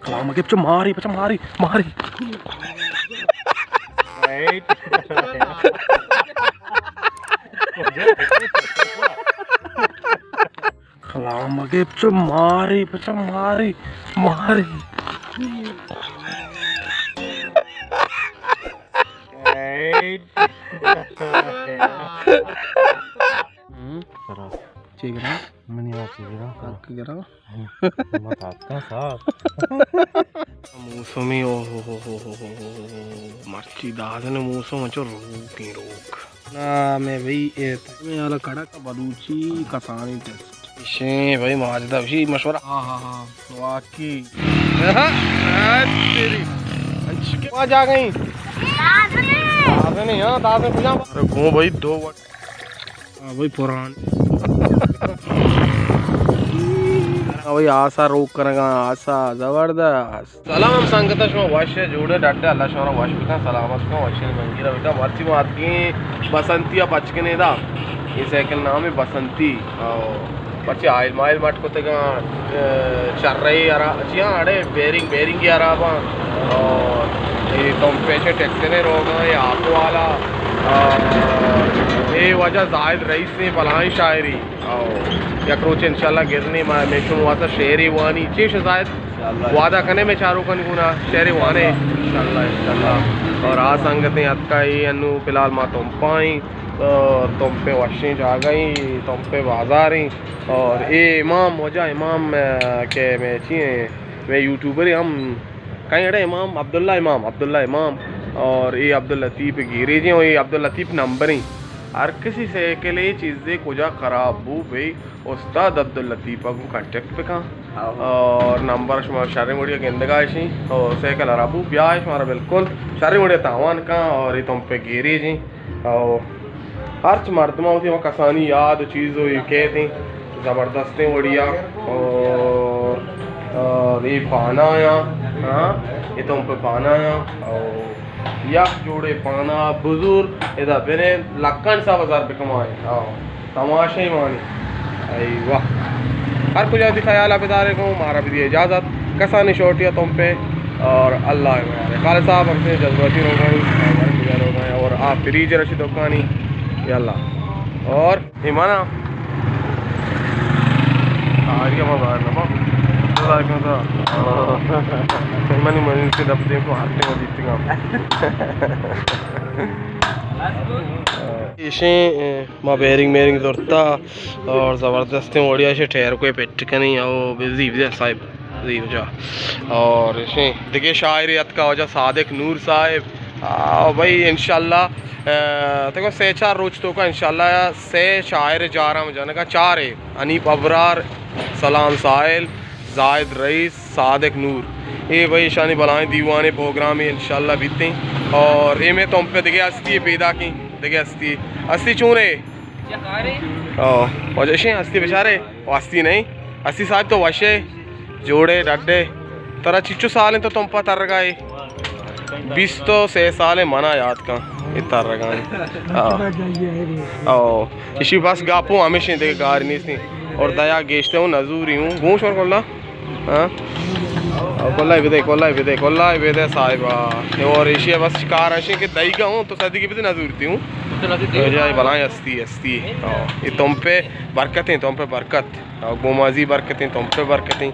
کلام گپ چو ماری، پچا ماری، ماری۔ کلام گپ چو ماری، پچا ماری، ماری۔ ہم۔ چی گرا؟ منی آ چی گرا؟ حق گرا۔ ما تاتکا صاحب۔ موسمی، او ہو ہو۔ مرچی دادن موسم انچو روکیں روک۔ نا، میں بھئی، اے میں حالا کڑک بلوچی کسانی ٹیسٹ۔ شیں بھئی، ماجدہ بشی مشورہ۔ ہاں، ہاں، ہاں، واقعی۔ ہاں، ہاں، تیری۔ انچکے وہاں جا گئی۔ تازہ نہیں، ہاں، تازہ کجا؟ ارے گوں بھئی، دو وقت۔ ہاں بھئی، پران۔ ہاں بھئی، آسا روک کنگا، آسا زبردست۔ سلام سنگتاں، شما وش ءُ جوڑ ءُ ڈڈ ءَ، اللہ شما را وش بکن، سلامت بکن، وشیں منگی را بکن۔ مرچی ما اتکیں بسنتی ءَ پچ کنیں دا، اے سائیکل نام ہے بسنتی۔ او مرچی آئل مائل مٹ کتگاں، اے، چرے ارا، چیاں اڑے بیرنگ، بیرنگ ءِ اراباں۔ او اے تمپ ءَ چہ ٹیکٹر ءَ روگاں، اے آپو والا۔ او اے واجہ زاہد رئیس ءِ بلاہیں شاعری۔ او یک روچ انشاءاللہ گرنی ما، میں شما واسطہ شعرے وانی۔ چیش زاہد؟ انشاءاللہ۔ وعدہ کنے میں چاروکانی گونا شعرے وانے؟ انشاءاللہ، انشاءاللہ۔ اور آ سنگتیں اتکا، اے انو فی الحال ما تمپا ایں، تو تمپے وشیں جاگہ ایں، تمپے بازار ایں۔ اور اے امام، واجہ امام، اے، کہ میں چی ہیں، میں یوٹیوبر ہم کہیں اڑے امام عبداللہ امام، عبداللہ امام اور اے عبداللطیف گیریج ایں اور اے عبداللطیف نمبر ایں۔ ہر کسی سائیکلے چیزے کجا خراب بو بھئی، استاد عبداللطیف ءَ گوں کانٹیکٹ بکن۔ ہاں۔ اور نمبر شما شریں وڑی ءَ گندگا اشیں اور سائیکل خراب بو، بیا شمارا بالکل شریں وڑی ءَ تاوان کن اور اے تمپ ءِ گیریج ایں۔ او ہرچ مردماں وتی ہما کسانی یاد و چیز و اے کیت ایں زبردستیں وڑیا۔ او، او اے پانا یا، ہاں، اے تمپ پانا یا۔ او یک جوڑے پانا بزور ادا بنے لکان سا بازار بکمائے۔ او تماشے مانی۔ ای واہ۔ ہر کجا وتی خیال ءَ بدارے گوں، مارا بدی اجازت۔ کسانی شورٹی ءَ تمپے اور اللہ ءِ میارے۔ خالد صاحب ہم سے جذباتی روگانی، ہر کجا روگانی اور آپ فریج رشی دکانی۔ یا اللہ۔ اور ایمانا۔ آریا ما باہر نہ با۔ اللہ کا تھا۔ منی منی سے دب دے کو ہر ٹائم دیتی گا۔ ایشیں، اے، ما بیرنگ میرنگ زرتا اور زبردستیں وڑیا ایشیں ٹائر کو پٹ کنی او بزی بزی صاحب زی جا۔ اور ایشیں دگہ شاعرے اتکا واجہ صادق نور صاحب۔ آ، بھئی انشاءاللہ، اے، تکو سے چار روچ توکا انشاءاللہ سے شاعر جارم جنگا چارے، حنیف ابرار، سلام ساحل، زاہد رئیس، صادق نور۔ اے بھئی ایشانی بلاہیں دیوانے پروگرامے انشاءاللہ بیتیں۔ اور اے میں تمپ دگہ ہستی پیداکیں، دگہ ہستی۔ ہستی چونے؟ او، واجہ ایشیں ہستی بچارے، او ہستی نہیں۔ ہستی صاحب تو وشے، جوڑے، ڈڈے۔ ترا چچو سالیں تو تمپا ترگائے؟ بیست و سے سال منا یاد کن اے ترگانی۔ آ۔ او، ایشی بس گاپوں ہمیشیں دگہ کار نیستیں۔ اور دیا گیشتے ہوں نزوری ہوں۔ گوش اور کلا؟ ہاں؟ او کلا بدے، کلا بدے، کلا بدے صاحبا۔ اور ایشی بس کار ایشیں کہ دئیگا ہوں تو صدیقی بدے نزورتی ہوں۔ تو جائے بلائیں ہستی، ہستی۔ او، اے تمپ برکتیں، تمپ برکت۔ او گومازی برکتیں، تمپ برکتیں۔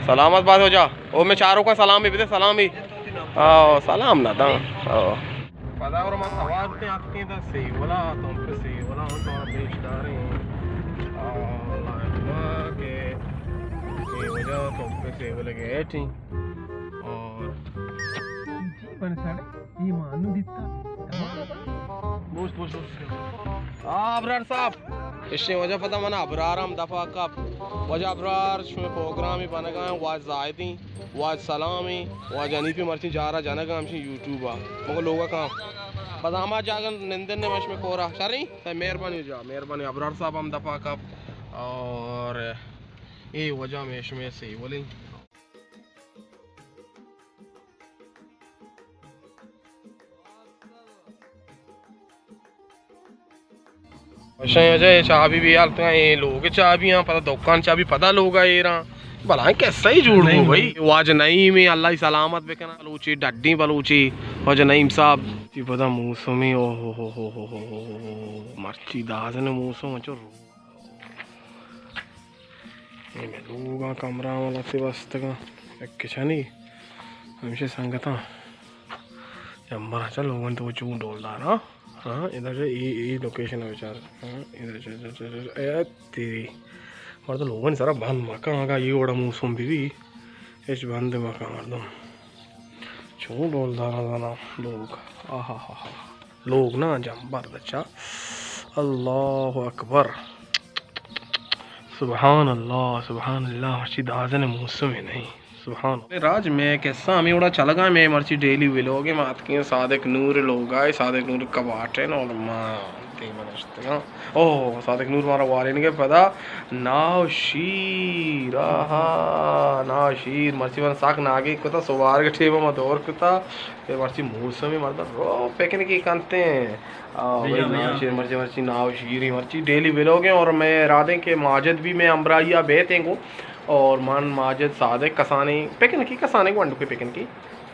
سلامت بات ہو جا۔ او میں چاروکا سلامی بدے، سلامی۔ آ، سلام نہ داں۔ آ۔ پدا اور ما سوار تے آتکیں تا سیولا، تمپ سیولا ہوں تو پیش داریں۔ آ، اللہ اکبر کہ اے واجہ تمپ سیول گیٹیں۔ اور جی بن ساڑے، اے مانو دیتا۔ بوش، بوش، بوش۔ آ، ابرار صاحب۔ اشیں واجہ پدا من ابرار ہم دفعہ کپ۔ واجہ ابرار، شمے پروگرامی بنگا ہیں، واجہ زاہدیں۔ واجہ سلامیں، واجہ حنیفیں مرچی جارا جنگا ہمشی یوٹیوبا۔ مگو لوگا کام۔ پدا ہما جاگہ نندن نے مش میں کورا۔ شریں؟ تئی مہربانی جا، مہربانی۔ ابرار صاحب ہم دفعہ کپ۔ اور اے واجہ میں شمے سیولیں۔ وشیں واجہ، اے چابی بیال تو، اے لوگ چابی ہاں، پدا دکان چابی پدا لوگا ایراں۔ بلائیں قصہ ہی جوڑ بو بھائی۔ واجہ نعیم، اللہ ہی سلامت بکنا۔ بلوچی، ڈڈی بلوچی، واجہ نعیم صاحب۔ جی پدا موسمی، او ہو ہو ہو ہو ہو ہو ہو ہو۔ مرچی دازن موسم انچو رو۔ اے مئے لوگاں کمرہ والا تے بستگاں۔ یک کچنی، ہمیشہ سنگتاں۔ جمبر چا لوگاں تو چون ڈولدار، ہاں؟ ہاں، ادا چا اے، اے لوکیشن ءَ بچار۔ ہاں، ادا چا، چا، چا، چا، اے تیری۔ مردم لوگانی سرا بند مکن، اگاں اے وڑا موسم بی بی، ہچ بند مکن مردم۔ چون ڈولدار زنا لوگ۔ آہا ہا ہا۔ لوگ نا جمبر دچا۔ اللہ اکبر۔ سبحان اللہ، سبحان اللہ، مرچی دازن موسم نہیں۔ سبحان اللہ۔ راج، مئے قصہ ہمے وڑا چلگا، مئے مرچی ڈیلی ولاگ ایں، ما اتکیں صادق نور لوگا، صادق نور کباٹن اور ما دیما نشتگاں۔ اوہ، صادق نور مارا وارینگے پدا ناو شیر، آہا، ناو شیر، مرچی من ساک ناگی کتا، سوارگ ٹیما ما دور کتا، اے مرچی موسمی مردم رو پکنکی کنتے۔ آ، بھئی، ناو شیر، مرچی، مرچی ناو شیری، مرچی ڈیلی ولاگ ایں اور مئے ارادہ ایں کہ ماجد بھی مئے ہمراہی آ بیت ایں گو۔ اور من ماجد صادق کسانیں پکنکی، کسانیں گونڈو کے پکنکی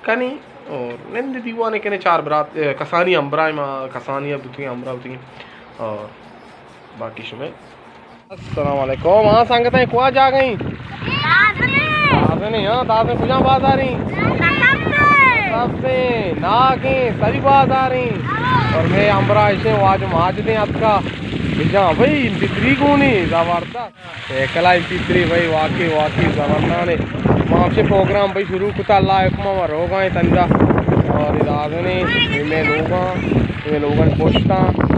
کنی اور نند دیوانے کنے چار برات، اے، کسانی ہمراہ ما، کسانی بوتگیں ہمراہ بوتگیں اور باقی شمے۔ السلام علیکم۔ ہاں سنگتیں، کوا جاگہ ایں؟ دازنی۔ دازنی، ہاں، دازن کجا بازار ایں؟ سب سے۔ سب سے، ناگیں، سری بازار ایں۔ اور مئے ہمراہ اشیں واجہ ماجدیں اتکا۔ بجان بھئی، انتی تری گونی، زبردست۔ سائیکل ءَ ایم پی تھری بھائی، واقعی، واقعی زبردستیں۔ ما ہمشے پروگرام بھائی شروع کتا، اللہ حکم ما روگا ایں تنگا۔ اور دازنے، اے مئے لوگاں، اے مئے لوگاں پشتا۔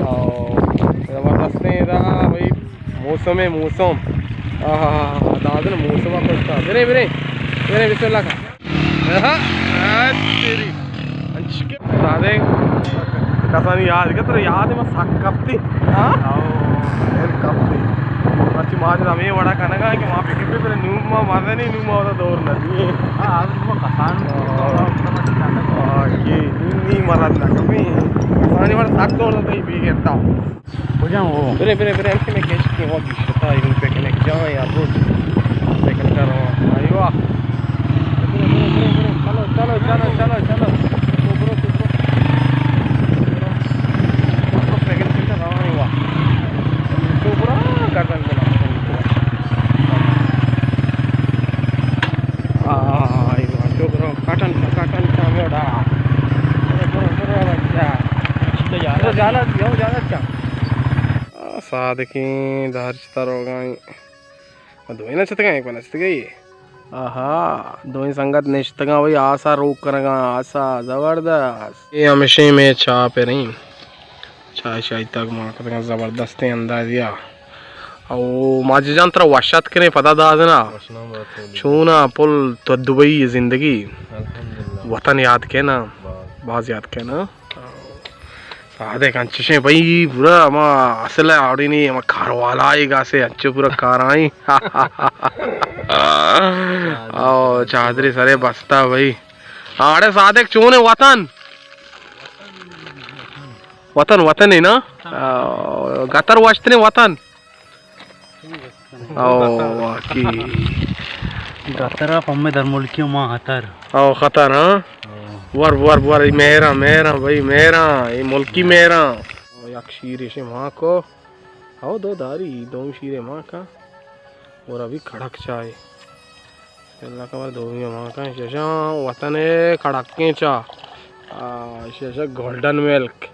اور زبردستیں ادا بھائی، موسم ہے، موسم۔ آہا، دازن موسم پشتا۔ برے، برے، برے، بسم اللہ کن۔ ہاں، ہاں، تیری۔ انچکے۔ دادے، کسانی یاد، کہ ترا یاد ہے، ما سک کپتی۔ ہاں؟ او۔ ایر کپتی۔ مرچی ماجد ہمے وڑا کنگا کہ ما بکپے، پر نوں ما مزنی، نوں ما وتا دور نہ دیے۔ ہاں، آج ما کسان۔ ہاں، یہ نی مرد نہ کپی۔ کسانی وڑا سک دور نہ دی، بی گرتا۔ کجام وہ؟ برے، برے، برے، ہمشی میں کیش کی وہ گشتا، ایون پکنک جا یا روز پکنک کر رہا۔ ایوا۔ برے، برے، برے، برے، برے۔ چلو، چلو، چلو، چلو، چلو۔ تو برو، تو برو۔ تو برو، پکنک کر رہا، ایوا۔ تو برو، گردن بنا۔ آ، ایوا، تو برو، کٹن، کٹن، کٹن، میوڑا۔ برو، برو، برو، بچہ۔ تو جالا، تو جالا، چا۔ آ، صادقیں دار چتا روگا ایں۔ دوئیں نشتگاں، ایک نشتگے۔ آہا، دوئیں سنگت نشتگاں، وہی آسا روک کنگا، آسا زبردست۔ اے ہمشیں میں چاہ پریں۔ چاہ شاہی تک ما کتگاں، زبردستیں اندازیا۔ او ماجد جان، ترا وش اتک کریں پدا دازنا۔ چونا پل تو دبئی زندگی؟ الحمدللہ۔ وطن یاد کینا؟ باز۔ باز یاد کینا؟ صادق انچشیں بھئی، پورا ہما اصل ہے آڑی نہیں، ہما کاروالا ہی گاسے انچو پورا کارائیں۔ او، چادری سرے بستا بھئی۔ آڑے صادق چونے وطن؟ وطن، وطن ہے نا؟ آ، گتر وشتنے وطن؟ او، واقعی۔ گترا پمے در ملکی ما خطر۔ او، خطر، ہاں؟ او۔ ور، ور، ور، اے مہراں، مہراں، بھائی، مہراں، اے ملکی مہراں۔ او، یک شیر ایشے ما کو۔ او، دو داری، دوم شیر ما کا۔ اور ابھی کڑک چائے۔ اللہ خبر دومی ما کا۔ ششاں وطن کڑکیں چا۔ آ، ششا گولڈن ملک۔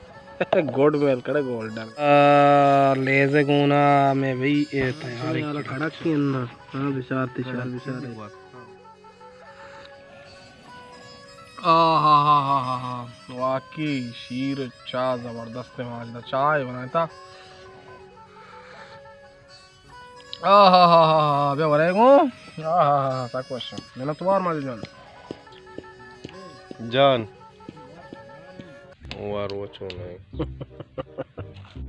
گڈ ملک، اڑے گولڈن۔ آ، لیزے گونا میں بھئی، اے تیاری کڑک کے اندر۔ ہاں، بچار، تشار، بچار۔ آہا، ہا، ہا، ہا، ہا۔ واقعی شیر چاہ زبردست ہے، ماجدہ چاہ ہے بناتا۔ آہا، ہا، ہا، ہا، بیا ورے گو۔ آہا، ہا، ہا، سک وش۔ منتوار ماجد جان۔ جان۔ وار وہ چون ہے۔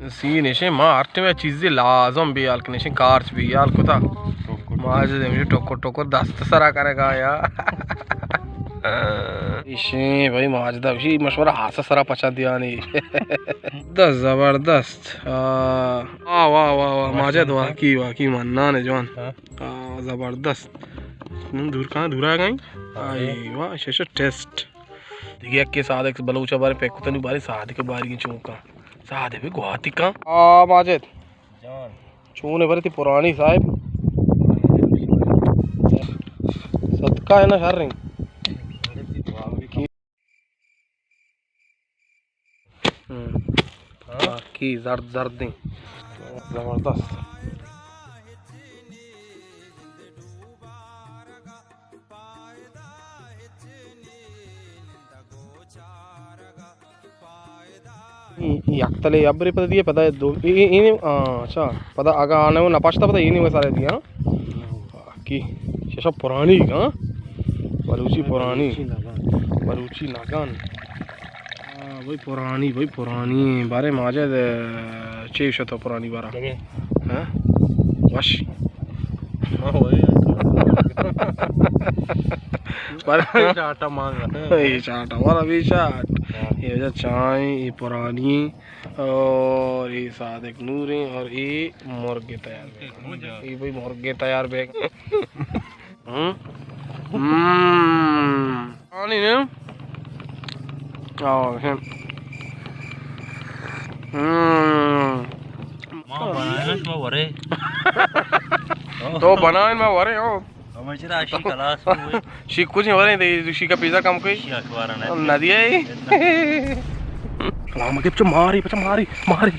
سین ایشیں، ما ہر ٹائم چیزے لازم بیال کنیں، ایشیں کارچ بیال کتا۔ ماجد ہمیشہ ٹکر ٹکر دست سرا کرے گا یا۔ ایشیں بھائی ماجد ہمیشہ مشورہ ہاسا سرا پچا دیانی۔ زبردست، زبردست۔ آ، واہ، واہ، واہ، واہ، ماجد واقعی، واقعی منان ہے جوان۔ ہاں۔ آ، زبردست۔ ہم، دور کاں، دور آ گئیں۔ آئی واہ، شش ٹیسٹ۔ دیگه یکے صادق بلوچ بارے پیک کتنی بارے صادق باری چون کاں۔ صادق بھی گواتی کاں۔ آ، ماجد۔ جان۔ چون ہے برے تی پرانی صاحب؟ صدقہ ہے نا شر رہی۔ ہم۔ باقی زرد زرد ہیں۔ زبردست۔ یک تلے ابری پدا دیے، پدا دو، اے، اے، اے، آ، اچھا، پدا اگا آنے وہ نپاشتا پدا اے نہیں وہ سارے دیا، ہاں؟ کی، ششا پرانی، ہاں؟ بلوچی پرانی۔ بلوچی نگان۔ بلوچی نگان۔ آ، بھائی پرانی، بھائی پرانی۔ بارے ماجد، چے شتو پرانی بارا؟ ہاں؟ وش۔ بارے چاٹا مانگا۔ اے چاٹا، والا بھی چاٹ۔ ہاں۔ یہ وجہ چائیں، یہ پرانی، اور یہ صادق نور ہیں، اور یہ مرغ تیار بیگ۔ یہ بھائی مرغ تیار بیگ۔ ہم؟ ہم۔ پانی نے؟ آؤ، ہم۔ ہم۔ ما بنائے نا شما ورے۔ تو بنائے ما ورے، ہو۔ ہمیں چرا اشی کلاس ہوئے۔ شی کچھ نہیں ورے، دے شی کا پیزا کم کوئی۔ شی اخبار نہ۔ ہم نہ دیا ہی۔ لا مگے پچھو ماری، پچھو ماری، ماری۔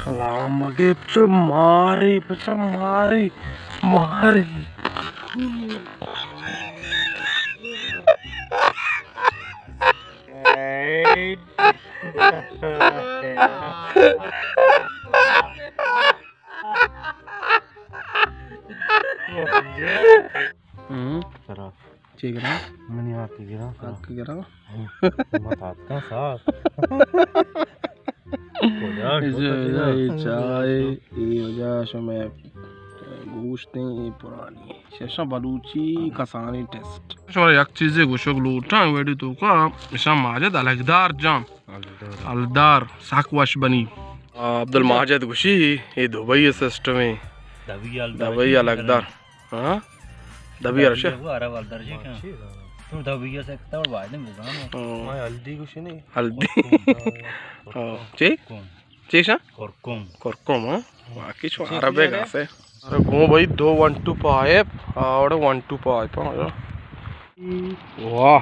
لا مگے پچھو ماری، پچھو ماری، ماری۔ ہم۔ سرا۔ چی گرا؟ منی آکی گرا۔ آکی گرا۔ ہم۔ مت آتکا ساس۔ کجا اے شو کجا؟ اے چائے، اے وجہ شمے گوشت ہیں، اے پرانی۔ ششا بلوچی کسانی ٹیسٹ۔ شمارا یک چیزے گوشگ لوٹاں، ویڈیو توکا، اشاں ماجد الگدار جان۔ الگدار۔ الگدار، سک وش بنی۔ آ، عبدالماجد گوشی، اے دبئی سسٹم ہے۔ دبئی الگدار۔ دبئی الگدار۔ ہاں؟ دبئی عرش۔ دبئی عرب الگدار جے کن۔ تو دبئی سے کتا اور باید نہ بزانا۔ ہاں۔ ما ہلدی گوشی نہیں۔ ہلدی۔ کرکم۔ ہاں۔ چی؟ کرکم۔ چی شا؟ کرکم۔ کرکم، ہاں؟ باقی چو چی عرب ہے چی گاسے۔ ارے گوں بھائی دو ون ٹو پائپ، اور ون ٹو پائپ، ہاں۔ واہ۔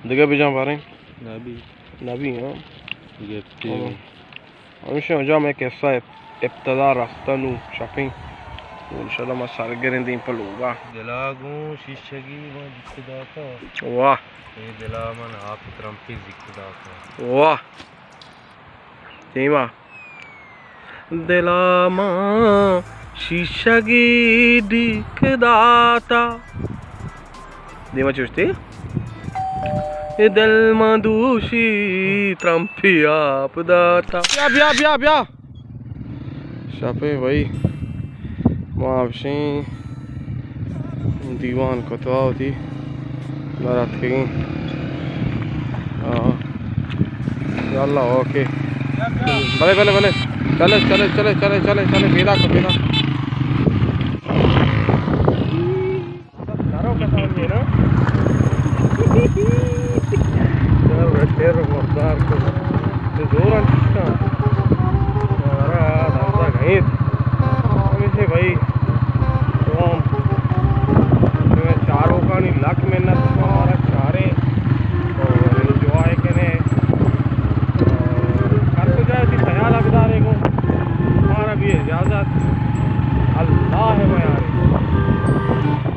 دیگہ بجان باریں؟ نبی۔ نبی، ہاں۔ گپتی۔ ہاں۔ ہمیشہ اجا میں قصہ ابتدا رستہ نو شپیں۔ انشاءاللہ ما سرگریں دیم پہ لوگا۔ دلا گوں شیشگی ما جت داتا۔ واہ۔ اے دلا من آپ ترمپی جت داتا۔ واہ۔ دیما۔ دلا ما شیشگی ڈیک داتا۔ دیما چوشتی؟ اے دل ما دوشی ترمپی آپ داتا۔ بیا، بیا، بیا، بیا۔ شپیں بھائی، ما ہمشیں دیوان کتوا ہوتی نہ راتکگیں۔ ہاں۔ یا اللہ، اوکے۔ بلے، بلے، بلے۔ چلے، چلے، چلے، چلے، چلے، چلے، پیدا کر، پیدا۔ نرو کسان یہ نا۔ سر رٹے رو مردار کو۔ تو زور انت کشتا۔ ہمارا دمزا گئیت۔ ہمیشہ بھائی، تو ہم تمہیں چاروکانی لک منت، ہمارا چارے اور انجوائے کنے۔ اور ہر کجا تئی خیال بدارے گوں۔ ہمارا بھی اجازت۔ اللہ ہے میارے۔